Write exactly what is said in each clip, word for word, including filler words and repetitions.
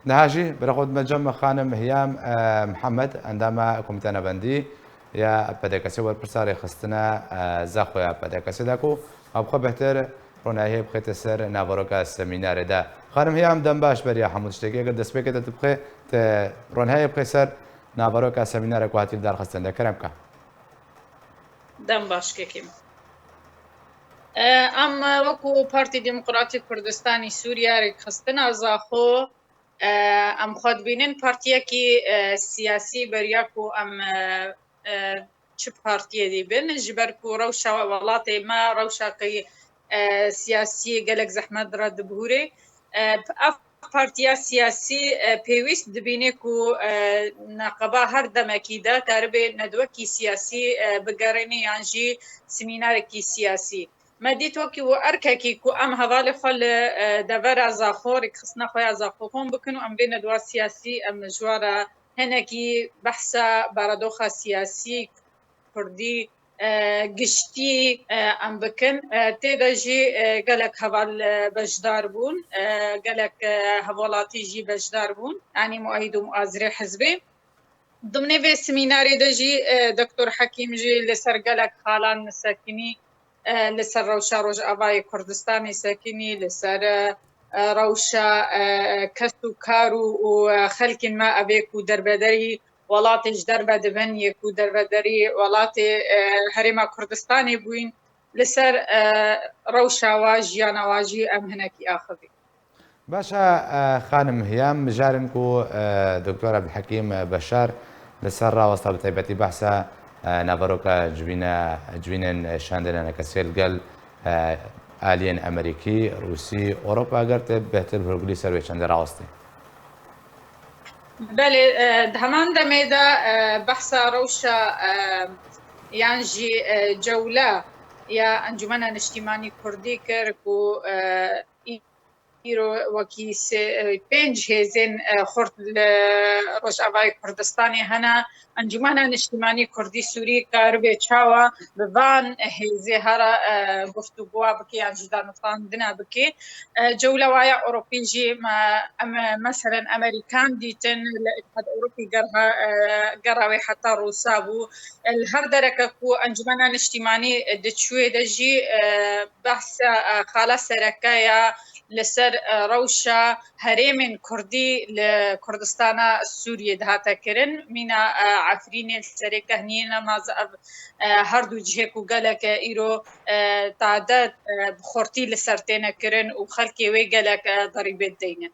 Niha jî bi rexot me cem xanim Hiyam, e, Mihemed, endama Komîteya Navendî ya P D K S, werpirsa rêxistina, e, Zaxo ya P D K S de ku ma bi xwe bêhtir ronahiyê bixête ser naveroka semînarê de. Xanim Hiyam, dem baş beriya hemû tiştekî. Eger destpêkê te tu bixê, te ronahiyê bixê ser naveroka semînarê ku hatî lidarxistin de. Kerem ke. Dem baş kekê min. E, em, e, wekî Partî Demokratîk Kurdistanî Sûriye, rêkxistina Zaxo, e, em xwe dibînin partiyekî, e, siyasî, beriya ku em, e, e, çi partiyê dî bin, ji ber ku rewşa welatê me, rewşa ku, e, siyasî gelek zehmet re dibihûrê. E, ev partiya siyasî, e, pêwîst dibîne ku, e, neqeba her demekî de karibe nedwekî siyasî, e, bigerêne yan jî semînarekî siyasî. Me dît wekî û erkekî ku em hevalê xwe li, e, devera Zaxo, rêkxistina xwe ya Zaxo kom bikin û em vê nedwa siyasî em ji we re hinekî behsa baradoxa siyasî kurdî, e, giştî, e, em bikin. E, tê de jî, e, gelek heval, e, beşdar bûn, e, gelek, e, hevwelatî jî beşdar bûn, yanî muayîd û muazirê hizbê. Dimnê vê semînarê de jî, e, Doktor Hekîm jî li ser gelek xalan sekinî, e, li ser rewşa Rojavayê Kurdistanê sekinî, li ser, e, e, rewşa, e, kes û kar û, û, e, xelkên me evê ku derbederî welatê ji derve dibin, yê ku derbederî welatê, e, Herêma Kurdistanê bûyîn, li ser, e, rewşa wa, jiyana wa jî em hinekî axivî. Baş e, e, xanim Hiyam, mijarin ku, e, Doktor Ebdulhekîm Beşar li ser rawesta bi taybetî behsa, e, naveroka civîne-, civînên şandê enekesiyê li gel, e, aliyên Amerîkî, Rûsî, Ewropa, eger te bêhtir bi hûrgulî ser wê çendê rawestî. Belê, e, di heman demê de, e, behsa rewşa, e, yan jî, e, cewle ya Encûmena Niştîmanî Kurdî kir ku, e, îro wekî sê, e, pênc hêzên, e, xurt li Rojavayê Kurdistanê hene. Encûmena Niştîmanî Kurdî Sûrî karibe çawa bi van hêzê here, e, guftûgoya bike yan jî danûstandina bike. E, cewle wa ya Ewropî jî me, em, meselen Amerîkan dîtin, li Îtihad Ewropî gerha, e, gera wê heta Rûsa bû. E, li her dereke ku Encûmena Niştîmanî diçûyê de jî, e, behsa, e, xala sereke ya li ser, e, rewşa herêmên kurdî li Kurdistana Sûriyê dihate kirin. Mîna, e, Efrînê li serê Kehniyê ne, ma ez ev, e, her du cihê ku gelek, e, îro, e, tade, e, bi xurtî li ser têne kirin û xelkê wê gelek, e, derîbê dideynin.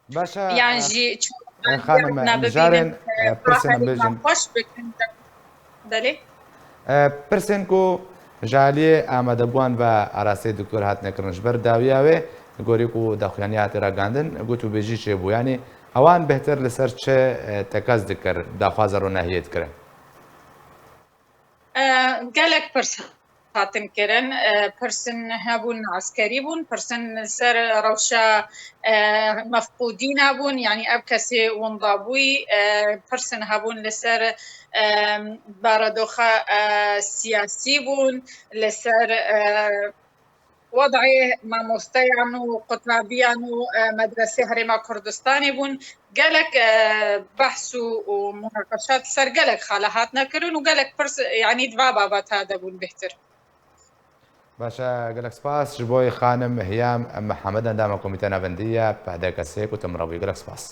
Baş e, yan e, jî e, xanim, e, mijarên, e, pirsên em bêjin. Xweş bikin. Belê. E, pirsên ku ji aliyê amadebûyan ve arasteyî doktor hatine kirin, ji ber dawiya wê, gorî ku daxuyanî hate ragandin, gotûbêjî çêbû. Yanî ewan bêhtir li ser çi, e, tekez dikir, daxwaza ronahiyê dikirin? E, gelek pirs hatin kirin. E, pirsin hebûn eskerî bûn, pirsin li ser rewşa, e, mefqûdîna bûn, yanî ev kesê winda bûyî, e, pirsin hebûn li ser, e, baradoxa, e, siyasî bûn, li ser, e, wedayê mamosteyan û qutabiyan û, e, medresê Herêma Kurdistanê bûn. Gelek, e, behs û, û munaqeşat ser gelek xala hatine kirin û gelek pirs, yanî di va babeta de bûn bêhtir. Baş e, gelek spas ji bo xanim Hiyam Mihemed, endama Komîteya Navendî ya P D K S ku te min re bûyî. Gelek spas.